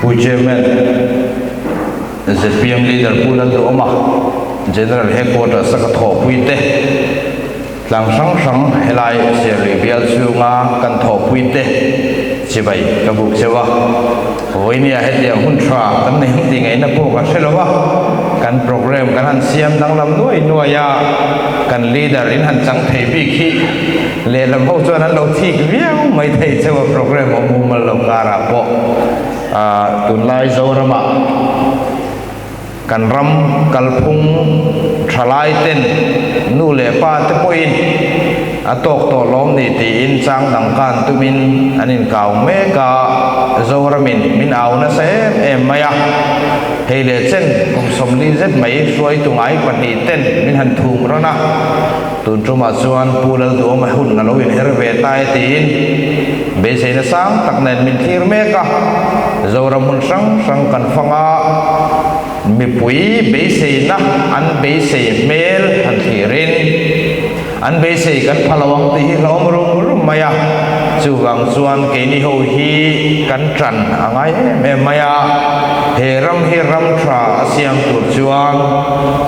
Pu Chairman, zpm Leader Pu Lalduhawma, General Headquarters a ka thawhpui te, tlang hrang hrang helai Serlui bial chhunga kan thawhpui te chibai ka buk cheu a. Vawinia hetiang hun tha kan nei ang tih ngaihna pawh ka hre lo a, kan programme kan han siam danglam nuai nuai a, kan leader in han chang thei bik hi lehlam ho chuan an lo thik viau mai thei cheu a, programme awm mumal lo karah pawh tunlai Zoramah kan ram kalphung thalai ten nu leh pa te pawhin a tawk tawh lawm ni tiin chang dang kan tumin an inkau mek a, Zoramin min au nasa em em mai a, hei leh chen kum 40 zet mai hruaitu ngai pahnih ten min han thum rawn a, tun tumah chuan Pu Lalduhawma hun a lo inher ve ta e tiin beiseina sang tak nen min thlir mek a, Zoram hmun hrang hrang kan fang a. Mipui beiseina an beisei hmel han thlirin an beisei kan pha lo ang tih hi hlawm rum rum mai a, chuvang chuan keini ho hi kan tan a ngai em em mai a, he ram hi ram tha a siam tur chuan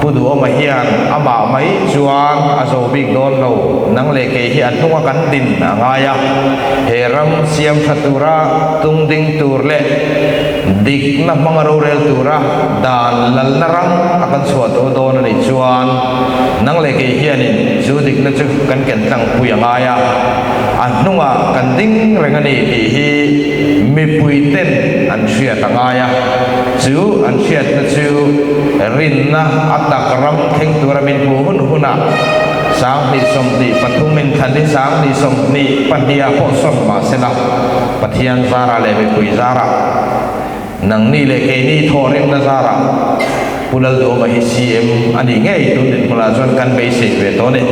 Pu Duhawma hian amah mai chuan a zo bik dawn lo, nang leh kei hi a hnunga kan din a ngai a, he ram siam tha tura tung ding tur leh Dikna hmanga rorel tura dan lalna ram a kan chhuah tawh dawn a nih chuan nang leh kei hianin chu dikna chu kan ken tlangpui a ngai a, a hnungah kan ding reng a ni tih hi mipuiten an hriat a ngai a, chu an hriatna chu rinna a tak ram thleng tura min hmuh hun hunah 2023 inthlan hi 2022 ah pawh sawn mahsela Pathian zarah leh mipui zarah, nangni leh keini thawhrimna zarah Pu Lalduhawma hi CM a nih ngei tun dinhmunah chuan kan beisei ve tawh a ni.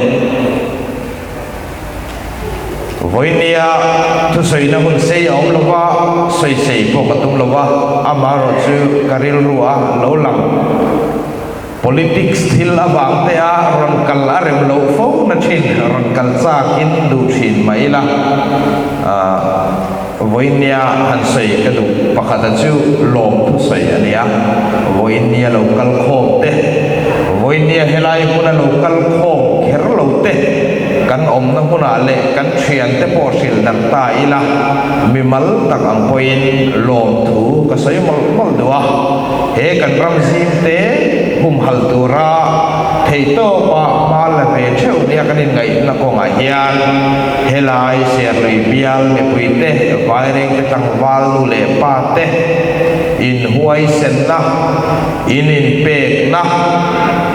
Vawinia thusawina hun sei a awm lo va, sawisei pawh ka tum lo va, amaherawhchu ka rilru a lo lang. Politics thil avang te a rawn kal a rem loh fo na thin, rawn kal chak in duh thin mah ila, vawinia han sawi ka duh pakhat a chu lawm thusawi a nia, vawinia lo kal khawm te, vawinia helai hmuna lo kal khawm kher lo te, kan awmna hmunah leh kan thian te pawh hrilh darh ta ila, mimal tak ang pawhin lawmthu ka sawi mawlh mawlh duh a. He kan ram zim te humhal tura theihtawpa hma la ve theuh nia kan inngaihna kawngah hian helai Serlui bial mipui te, Vairengte tlangval nu leh pa te inhuaisenna, in inpekna,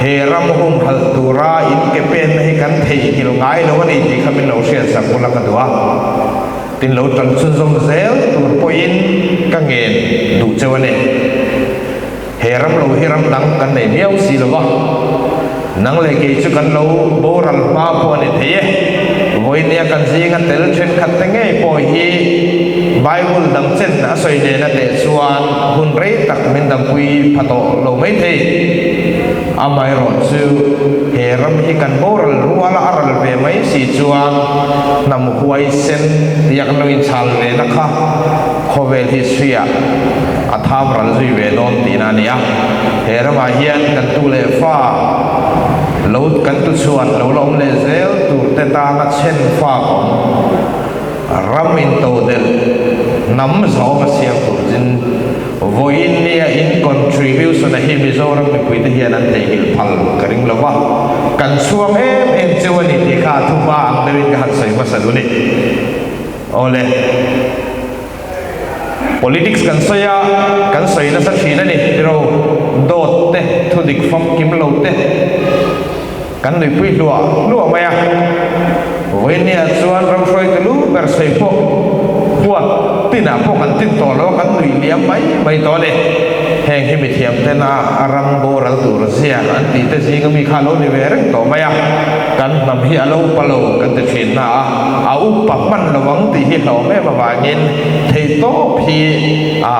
he ram humhal tura in ke penna hi kan theihnghilh ngai lo a ni tih kha min lo hriatsak ula ka duh a. Tin lo tan chhunzawm zel tur pawhin ka ngen duh cheu a ni. He ram lo hi ram dang kan nei miau si lo va, nang leh kei chu kan lo boral hma pawh a ni thei e. Vawinia kan zinga tel thenkhat te ngei pawh hi Bible dang chen a sawi nena teh chuan hun rei tak min dampui pha tawh lo mai thei. Amaherawh chu he ram hi kan boral rual a ral ve mai si chuan hnam huaisen tia kan lo inchhal ve na kha khawvel history ah a tham ral zui ve dawn tihna a ni a. He ramah hian kan tu leh fa lo kan tu chhuan lo la awm leh zel tur te tana chhen fak awm ram intodelh hnam zawng a siam tur chin Vawiin nia in contribution a hi Mizoram mipuite hian an theihnghilh phal ka ring lo va, kan chhuang em em cheu a ni tih kha a thuhma ang deuhin ka han sawi hmasa duh a ni. Awle, politics kan sawi a, kan sawi nasa thin a ni tiro, dawt te, thudik famkim lo te kan nuihpui hluah hluah mai a. Vawiin nia chuan ramhruaitu lu ber sawi pawh huat tinah pawh kan tin tawh lo a, kan nuih liam mai mai tawh a ni. Heng hi mithiam tena a ram boral tur zia an tih te zinga mi kha a lo ni ve reng tawh mai a, kan hnam hi a lo upa lo kan ti thin na a, a upa hman lo ang tih hi hlauhawm em avangin theihtawp hi a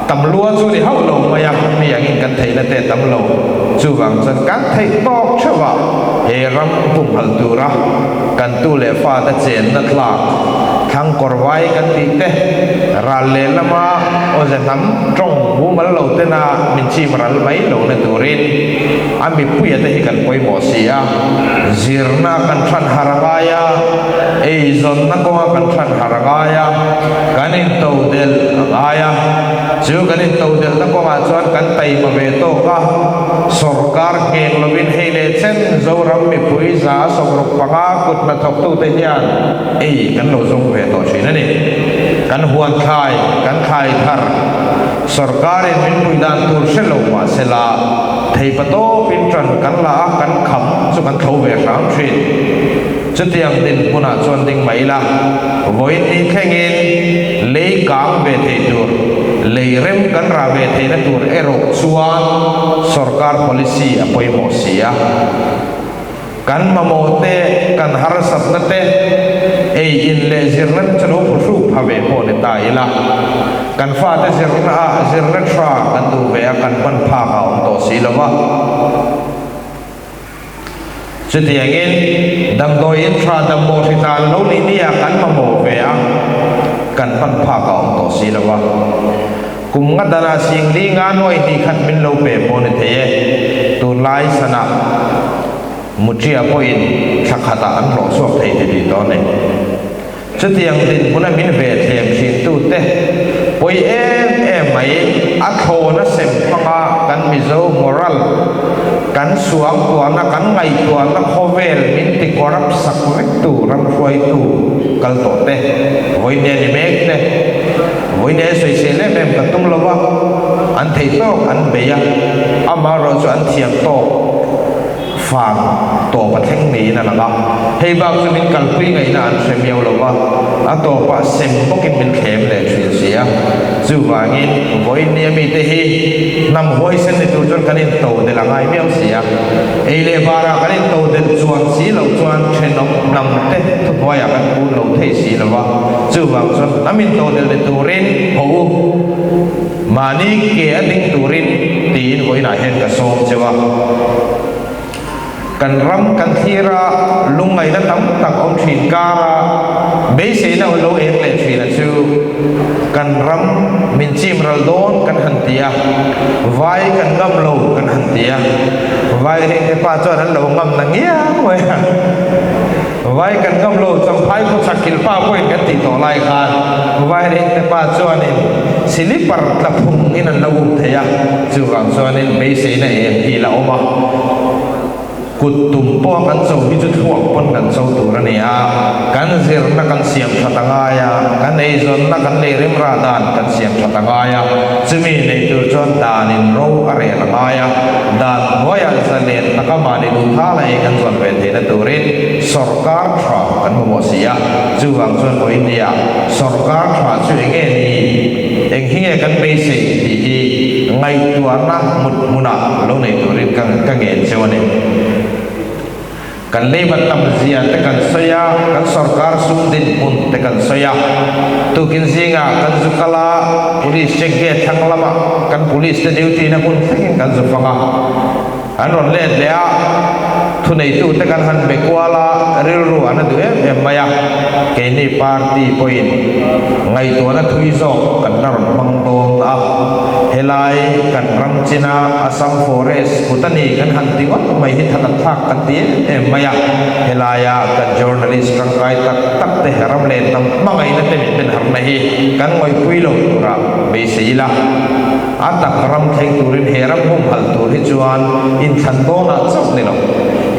Tam lua chu ni hauh lo mai a, mi angin kan theihna te tam lo. Chuvang chuan kan theih tawk theuh a, he ram pumhal tura kan tu leh fate chenna tlak, thlang kawr vai kan tih te, ral leh lama awmze hnam tawng mumal lo tena min chim ral mai lohna turin a mipuia te hi kan pawimawh si a, zirna kan than har a ngai a, eizawnna kawnga kan than har a ngai a, kan intodelh a ngai a, chu kan intodelhna kawngah chuan kan taima ve tawk a, sawrkar ngheng lovin hei leh chen Zoram mipui 165 kut hnathawktute hian ei kan lo zawng ve tawh thin a ni. Kan huan thlai, kan thlai thar, sawrkarin min pui dan tur hre lo mah se la, theipa tawpin ṭan kan la a, kan kham chu kan tho ve hram thin. Chutiang dinhmunah chuan ding mai ila, vawiin ni thlengin lei kang ve thei tur, lei rem kan rah ve theihna tur erawh chuan sawrkar policy a pawimawh si a. Kan mamawh te, kan harsatna te, ei in leh zirna te chu lo phuhruk pha ve pawh ni ta ila, kan fate zirna ah zirna tha kan duh ve a, kan hman phak a awm tawh si lo va. Chutiangin, damdawi in tha dammawh hritlan lo nih ni ah kan mamawh ve a, kan hman phak a awm tawh si lo va. Kum nga danah sing li nga nuai hnih khat min lo pe pawh ni thei e. Tunlai sanah Mutia pawhin thla khatah an hlawh chhuak thei ti tih tawh a ni. Chutiang dinhmuna min ve thlem thintute pawi em em mai a thlawna sem hmanga kan Mizo moral, kan suangtuahna, kan ngaihtuahna khawvel min ti corrupt sak vektu ram hruaitu kal tawh te, vawinia ni mek te, Vawiin e sawisel em em ka tum lo va, an thei tawk an bei a, amaherawhchu an thiam tawk fang tawp a thleng niin a lang a, hei bak chu min kalpui ngaihna an hre miau lo va, a tawpah sem bawkin min thlem leh thin si a. Chuvangin vawiin nia mite hi hnam huaisen ni tur chuan kan into delh a ngai miau si a, ei leh barah kan into delh chuan si loh chuan thenawm hnam te thuhnuaiah kan kun lo thei si lo va. Chuvang chuan hnam intodelh ni turin haw u, mahni ke a ding turin tiin vawiinah hian ka sawm cheu a. Kan ram kan thlir a, lungngaihna tam tak awm thin kar a, beiseina aw lo eng leh thin a chu kan ram min chim ral dawn kan han ti a, vai kan ngam lo kan han ti a, vai rengte pa chuan an lo ngam na ngiang mai a. Vai kan ngam lo champhai khaw chak kilpa pawhin kan tih tawh lai khan Vairengte pa chuanin silipar tla phung in an lo um thei a, chuvang chuanin beiseina em hi la awm a, kut tum pawh a kan cho hi chu thluak pawn kan cho tur a ni a, kan zirna kan siam that a ngai a, kan eizawnna kan lei rimra dan kan siam that a ngai a, chumi nei tur chuan danin ro a rel a ngai a, dan hnuaiah zalen taka mahni duhtha la ei kan zawn ve theihna turin sawrkar tha kan mamawh si a, chuvang chuan vawiin nia sawrkar tha chu eng nge ni, eng hi nge kan beisei tih hi ngaihtuahna mut hmunah lo nei turin ka ka ngen cheu a ni. Kan leibat tam zia te kan sawi a, kan sawrkar sum dinhmun te kan sawi a, tukin zingah kan zu kal a, police check gate thlang lamah kan police te duty na hmun thlengin kan zu fang a. An rawn let leh a, thuneitute kan han be kual a, rilru an a duh em em mai a, keini party pawhin ngaihtuahna thui zawk kan la rawn hmang dawn a, helai kan ram china Assam Forest kut a ni kan han ti ngawt mai hi than an thlak kan ti em em mai a, helaia kan journalist tangkai tak tak te ram leh hnam hmangaihna te min benharna hi kan ngawihpui lo turah beisei ila. A tak ram thleng turin he ram humhalh tur hi chuan inthlan dawnah chauh ni lo,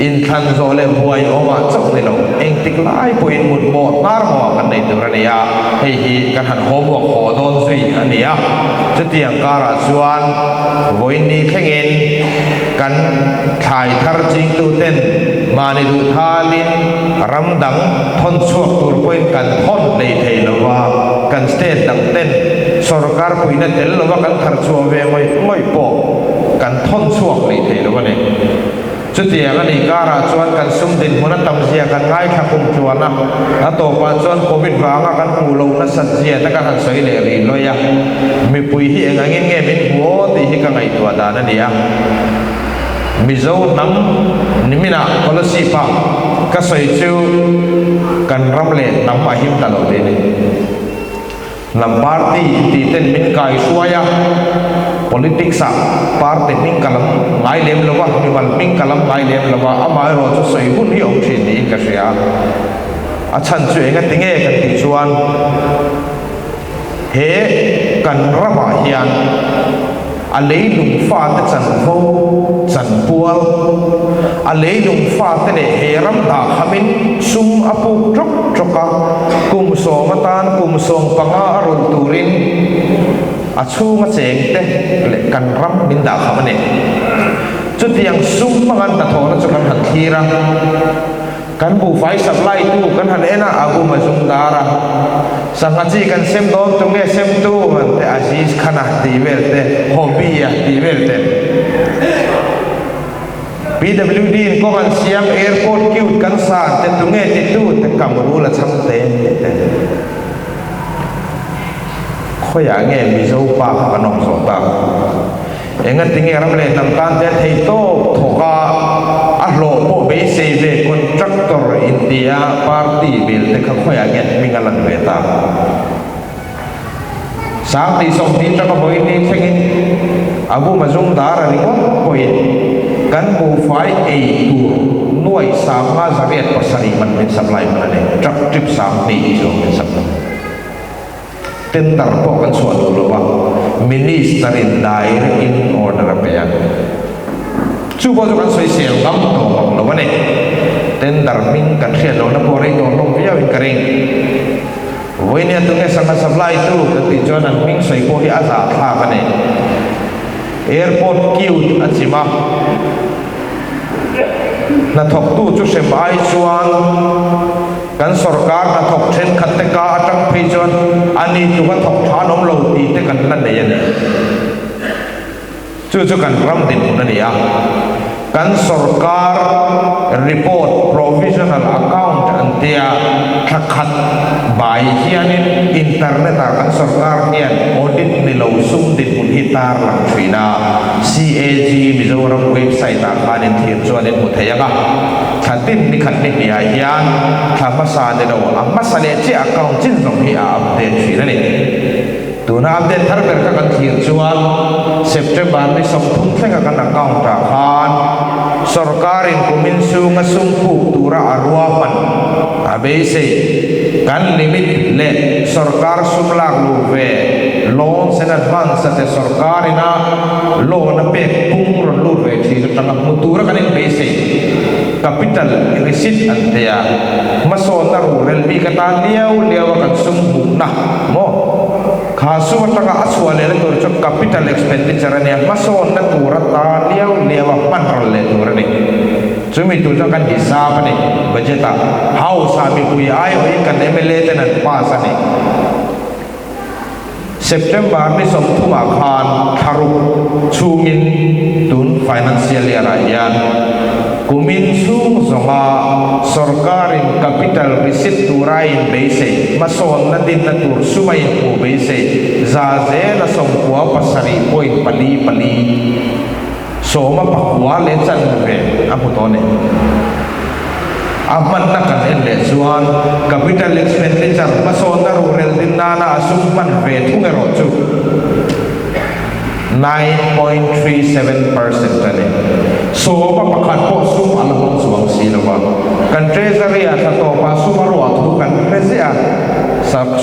inthlan zawh leh buai awmah chauh ni lo, engtik lai pawhin mutmawh hnar mawhah kan nei tur a ni a, hei hi kan han homework haw dawn zui a ni a. Chutiang karah chuan vawiin ni thlengin kan thlai thar chingtuten mahni duhthalin ram dang thawn chhuak tur pawhin kan thawn hlei thei lo va, kan state dang ten sorkar puihna tel lova kan thar chhuah ve ngawih ngawih pawh kan thawn chhuak hlei thei lo a ni. Chutiang a nih karah chuan kan sum dinhmun a tam zia kan ngaithla kum tluan a, a tawpah chuan Covid vanga kan hmuh loh nasat zia te kan han sawi leh rih lawih a, mipui hi eng angin nge min hmu aw tih hi ka ngaihtuah dan a ni a. Mizo hnam niminah Kolasib-ah ka sawi chu kan ram leh hnam a him ta lo tih a ni. Hnam party tih ten min kai hruai a, politics ah party hming ka lam ngai lem lo va, mimal hming ka lam ngai lem lo va, amaherawh chu sawi hun hi a awm thin niin ka hria. A chhan chu enga ti nge kan tih chuan he kan ramah hian a leilung fate chanvo, chanpual, a leilung fate leh he ram dah khamin sum a puk tawk tawk a, kum sawm atan kum 15 a rulh turin a chhunga chengte leh kan ram min dah kham a ni. Chutiang sum hmanga hnathawhna chu kan han thlir a. Kan buhfai supply tu kan han en a, Abu Mazumdar a sangha chi kan sem dawn tu nge sem tu han te Aziz Khan a tih vel te, Hobby a tih vel te. PWD in kawng an siam airport cute kan sa an te tu nge ti tu te Kamrul a chhang te tih te. Khawiah nge Mizo pa kha kan awm zawh tak? Engatinge ram leh hnam tan te thei tawp thawk a, a hlawh pawh beisei ve contractor intia party bil te kha khawiah nge hming a lan ve ta? Sang 20 tanga vawiin thlengin Abu Mazumdar a ringawt pawhin kan buhfai ei tur nuaih 5807 man min supply hman a ni, truck trip 20 chuang min supply. Tender pawh kan chhuah duh lo a, Minister in direct in order a pe a. Chu pawh chu kan sawisel ngam tawh mang lo a ni. Tender hming kan hriat lohna pawh rei tawh hlawm viau in ka ring. Vawinia tunge sangha supply tu kan tih chuan an hming sawi pawh hi a zahthlak a ni. Airport queue a chim a. Hnathawktu chu hrem ai chuan kan sorkar hnathawk thenkhat te ka atang phei chuan a ni tluk a thawk tha an awm lo tih te kan la nei a ni. Chu chu kan ram dinhmun a ni a. Kan sorkar report provisional account an tia thla khat bai hianin internet ah kan sorkar hian audit ni lo sum dinhmun hi tar lang thin a. CAG Mizoram website ah khan in thlir chuan in hmu thei ang a, thla tin ni khat ni hnih ah hian thla hmasa ni lo a hmasa leh chiah account chin zawng hi a update thin a ni. Tuna update thar ber kha kan thlir chuan September ni 30 thlenga kan account ah khan sorkar in kumin chhunga sum puk tura a ruahman a beisei kan limit leh sorkar sum lak luh ve loans and advance a te sorkar ina loan a pek pung rawn lut ve thin atanga hmu tura kan inbeisei capital receipt an ti a, hmasawnna ruhrel bik atan liau liau a kan sum hmuhna maw kha sum atanga a chhuah lehna tur chu capital expenditure a nia, hmasawnna tur atan liau liau a hman ral leh tur a ni. Chumi tur chuan kan hisap a ni, budget ah House ah mipui aiawhin kan mla ten an pass a ni. September ni 30 ah khan thlaruk chhungin tun financial year ah hian kumin chhung zawnga sorkarin capital receipt tura a inbeisei hmasawnna dinna tur sum a inhmuh beisei za zela 97.44 19 leh chanve a hmu tawh a ni. A hmanna kan en leh chuan capital expenditure hmasawnna ruhrel din nana a sum hman ve thung erawh chu 9.37% a ni. 11 pawh sum a la hmang chuang si lo va. Kan Treasury-ah thla tawpah sum a ruah thu kan hre ziah a,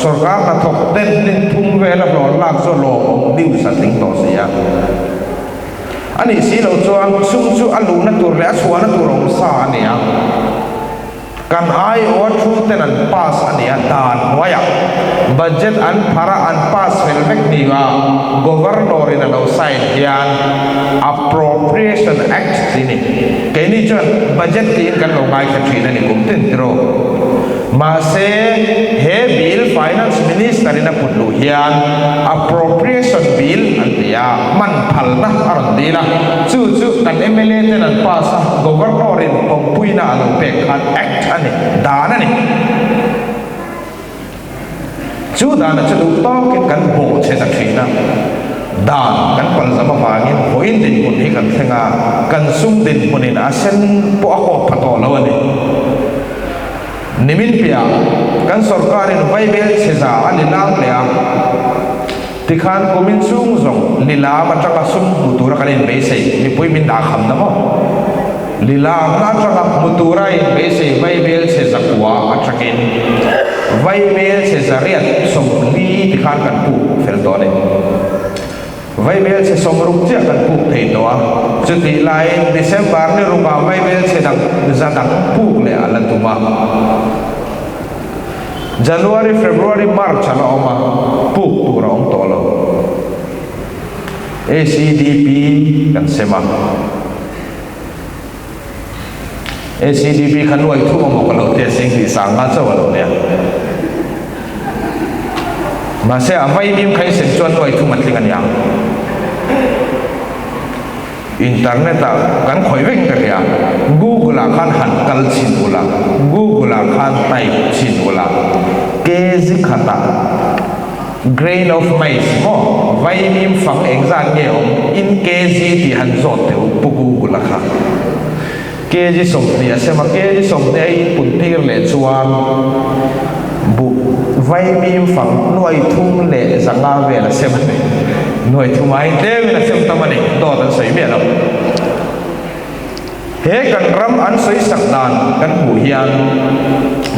sorkar hnathawk ten ni thum vela hlawh lak chu a lawmawm news a tling tawh si a. A nih si loh chuan sum chu a luhna tur leh a chhuahna tur a awm sa a ni a, kan aiawha thu ten an pass a ni a, dan hnuaiah budget an phar a, an pass fel vek ni a, Governor in a lo sign hian Appropriation Act tih a ni. Keini chuan budget tiin kan lo ngaithla thin a ni kum tin tiraw. Mahse, he bill Finance Minister in a put luh hian Appropriation Bill an ti a, hman phalna a rawn dil a, chu chu kan mla ten an pass a, Governor in pawmpuina a lo pek khan Act a ni, dan a ni. Chu dana chu duh tawkin kan bawhchhe ta thin a, dan kan palzam avangin vawiin dinhmun hi kan thleng a, kan sum dinhmunin a sen pawh a kawp pha tawh lo a ni. Nimin piah kan sorkarin vaibel chhe za a ni lang leh a, tikhan kumin chhung zawng lilam atanga sum hmu tura kan inbeisei mipui min dah kham na maw? Lilamna atanga hmu tura inbeisei vaibel chhe zakua atangin vaibel chhe zariat 40 tikhan kan puk fel tawh a ni. Vaibelchhe 60 chiah kan puk thei tawh a, chutih laiin December ni rukah vaibelchhe dang za dang puk leh a la tum a. January, February, March a la awm a, puk tur a awm tawh lo. ACDP kan sem a. ACDP kha nuai thum amaw ka lo tia sing tih sang nga chauh a lo nia. Mahse a vaimim kha i sem chuan nuai thum a tling a nia. Internet ah kan khawih vek ka ria. Google ah khan han kal chhin ula, Google ah khan type chhin ula, kg khatah Grain of maize maw vaimim fang engzat nge awm in kg tih han zawt teh u Pu Google a kha kg 20 a sem a kg 20 a in pun tir leh chuan buh vaimim fang nuai thum leh zanga vel a sem a ni nuai thum ai tlem in a sem tam a ni dawt an sawi miah lo. He kan ram an sawisak dan kan hmuh hian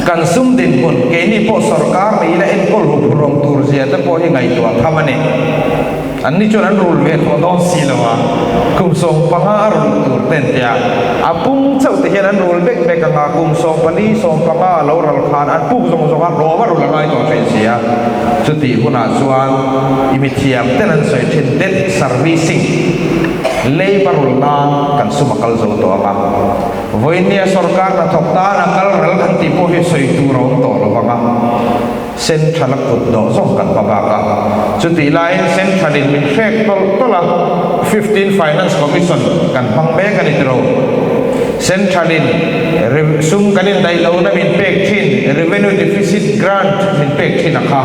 kan sum dinhmun keini pawh sorkar nei ila enkawl huphurhawm tur zia te pawh hi ngaihtuah tham a ni. Anni chuan an rul ve tawh dawn si lo a, kum 15 a rulh tur te an tia, a pung chauh te hian an rul bek bek ang a, kum 14, 15 a lo ral khan an puk zawng zawng a, hlawm a rul a ngai tawh thin si a. Chutih hunah chuan i mithiam ten an sawi thin debt servicing. Lei va rul nan kan sum a kal zo tawh ang a, vawinia sorkar hnathawk tan a kal ral kan tih pawh hi sawi tur a awm tawh lo vang a, Central a kut dawh zawng kan hma bak a, chutih laiin Central in min hrek tawlh tawlh a, Fifteen Finance Commission kan hmang mek a ni tiro. Central in sum kan indaih lohna min pek thin, Revenue Deficit Grant min pek thin a kha.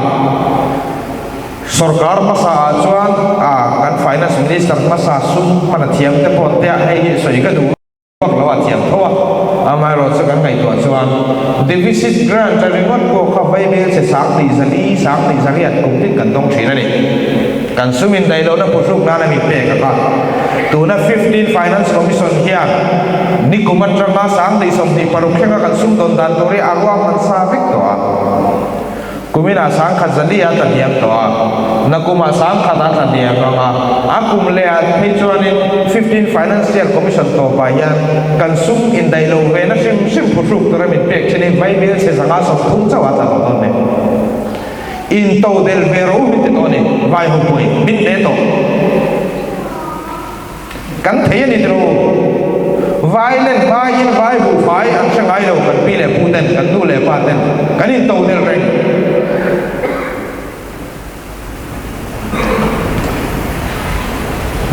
Sorkar hmasa ah chuan a kan Finance Minister hmasa sum hman a thiam te pawh tia hei hi sawi ka duh vak lo a thiam tho a, amaherawh chu kan ngaihtuah chuan Deficit Grant a ringawt pawh kha vaibel che 2004, 2008 kum tin kan dawng thin a ni. Kan sum indaih lohna phuhruk nan a mi pek a kha. Tuna Fifteen Finance Commission hian nikum atanga 2026 thlenga kan sum dawn dan tur hi a ruahman sa vek tawh a. Kuminah 1004 a tla hniam tawh a, nakumah 1000 a tla hniam ang a, a kum lehah phei chuanin Fifteen Financial Commission tawpah hian kan sum indaih lo ve na hrim hrim phuhruk tura min pek thin hi vaibel chhe 130 chauh a tla tawh dawn mai. Intodelh ve ro min ti tawh a ni, vai ho pawhin min hle tawh. Kan thei a ni tiro. Vai len hmaiin vai buhfai an hre ngai lo kan pi leh pu ten, kan nu leh pa ten kan in to del reng.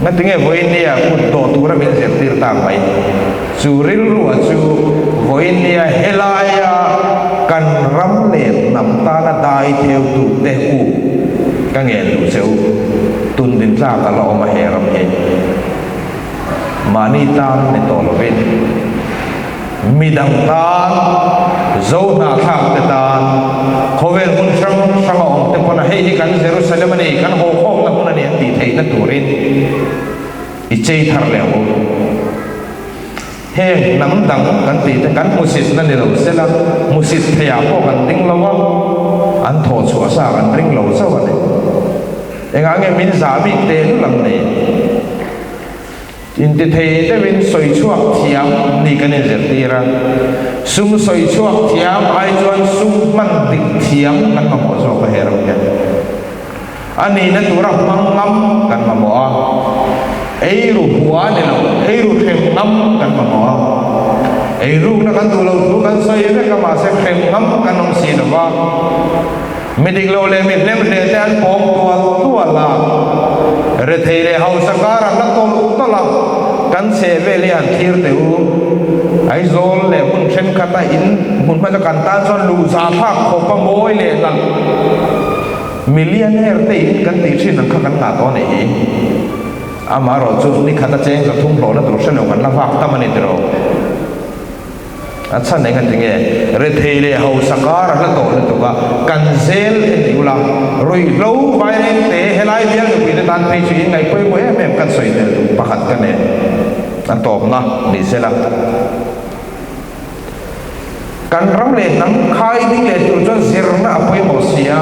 Ngatinge vawiinnia kut dawh tura min zirtir tak mai? Chu rilrua chu vawiinnia helaia kan ram leh hnam tana dai theutu te u ka ngen duh che u. Tun din tlak a la awm a he ram hi. Mahni tan ni tawh lovin midang tan, zo hnahthlak te tan, khawvel hmun hrang hrang a awm te pawn a hei hi kan Jerusalem a ni, kan haw khawmna hmun a ni an tih theihna turin i chei thar leh ang u. Heng hnam dang kan tih te kan hmusit na ni lo sela, hmusit theiah pawh kan ding lo a, an thawh chhuah sa kan ring lo chauh a ni. Engah nge min zah bik teh lul ang nei? Intithei deuhin sawi chhuak thiam ni kan inzirtir a, sum sawi chhuak thiam ai chuan sum hman dik thiam kan mamawh zawk a he ram hian. A nihna tura hmang ngam kan mamawh a, eiru hua ni lo, eiru hrem ngam kan mamawh a. Eirukna kan duh lo thu kan sawi vek a, mahse hrem ngam kan awm si lo va. Mi dik lo leh mi hnem hle te an pawng tual tual a, rethei leh hausa kar an la tawlh tawlh a, kan chheh vel hi han thlir teh u. Aizawl leh hmun thenkhat a in hmun hmasa kan tan chuan luhzah thlak khawp a mawi leh nalh. Millionaire te in kan tih thin ang kha kan ngah tawh a nih hi. Amaherawh chu ni khat a cheng 300 hlawhna tur hre lo kan la vak tam a ni tiraw. A chhan eng ati nge? Rethei leh hausa kar a hla tawh lutuk a, kan zel en ula, ruihhlo vaireng te helai bial mipuite tan phei chu inngaih pawimawh em em kan sawi tel duh pakhat ka nen a tawpna ni sela. Kan ram leh hnam khai ding leh tur chuan zirna a pawimawh si a,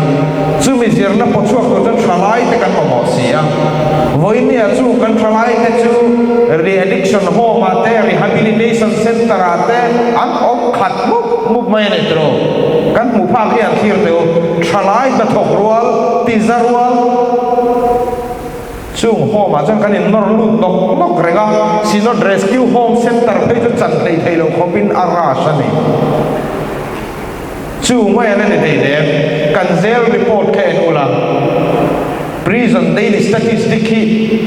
chumi zirna pawchhuak tur chuan thalai te kan mamawh si a. Vawinia chu kan thalai te chu re-addiction home ah te, rehabilitation centre ah te an awm khat mup mup mai a ni tiraw? Kan hmuh phak hi an thlir teh u, thalai hnathawk rual, tiza rual, Chung home ah chuan kan in nawr lut nawk nawk reng a, Synod Rescue Home Centre phei chu chan hlei thei lo khawpin a rush a ni. Chu mai an a ni thei nem, kan jail report kha en ula, Prison daily statistic hi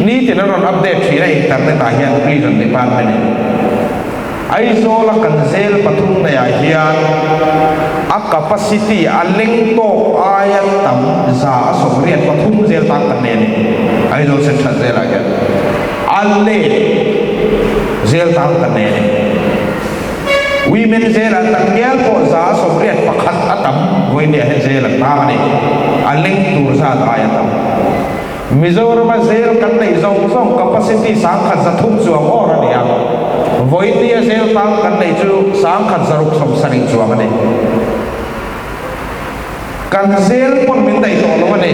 nitin an rawn update thin a internet ah hian Prison department in. Aizawla kan zel pathum neiah hian a capacity a leng tawk aia tam 183 zel tan kan nei a ni. Aizawl Central zelah hian a let zel tan kan nei a ni. Women zelah takngial pawh 181 a tam vawinia hian zel an tang a ni. A leng tur zat aia tam. Mizorama zel kan neih zawng zawng capacity 1300 chuang awr a ni a, vawinia zel tang kan neih chu 1670 chuang a ni. Kan zel pawn min daih tawh lo a ni.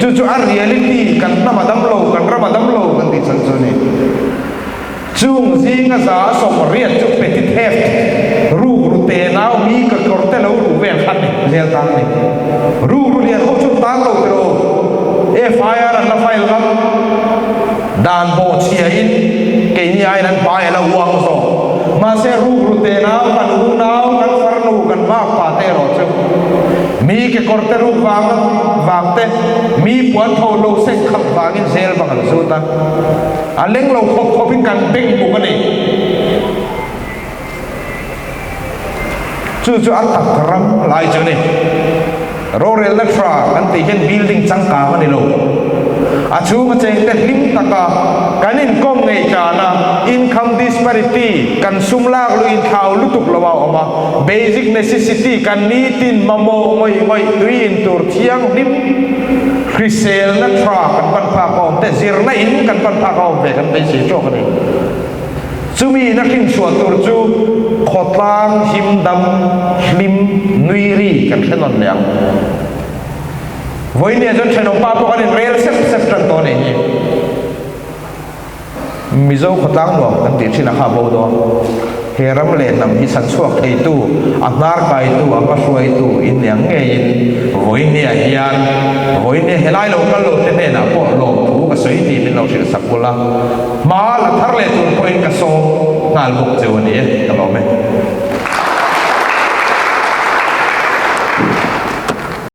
Chu chu a reality, kan hnam a dam lo, kan ram a dam lo kan tih chhan chu a ni. Chung zinga 180 chu petty theft, rukru te nau mi ka kawr te lo ru vel kha ni zel tan ni. Rukru lian ho chu tan lo tiraw? FIR an la file ngam. Dan bawh chhia in keini aiin an hmai a la uang zawk. Mahse rukru te nau kan unau, kan farnu, kan makpa te erawh chu mi kekawr te ruk vang vang te, mi puan tho lo seng khap vangin zel bang an zut a. A leng lo khawp khawp in kan beng buk a ni. Chu chu a tak ram lai chu a ni. Rorelna tha kan tih hian building changkang a ni lo. A chhunga chengte hlim taka kan inkawm ngei tan a, income disparity kan sum lak luh inthlau lutuk lo a awm a, basic necessity kan nitin mamawh ngawih ngawih tui in tur thianghlim, Hriselna tha kan pan phak a awm te, zirna in kan pan phak a awm ve kan beisei tawk a ni. Chumi in a hrinchhuah tur chu khawtlang him dam hlim nui ri kan hre nawn leh ang. Vawinia chuan thenawmpa pawh kan inrel sep sep tan tawh a nih hi. Mizo khawtlang nuam kan tih thin a kha bo dawn. He ram leh hnam hi chhanchhuak theitu, a hnar kaitu, a hmahruaitu in ni ang ngeiin vawinia hian vawinia helai lo kal lo te hnenah pawh lawmthu ka sawi tih min lo hrilh sak ula, hma la thar leh tur pawhin ka sawm nghal bawk cheu a ni e, ka lawm e.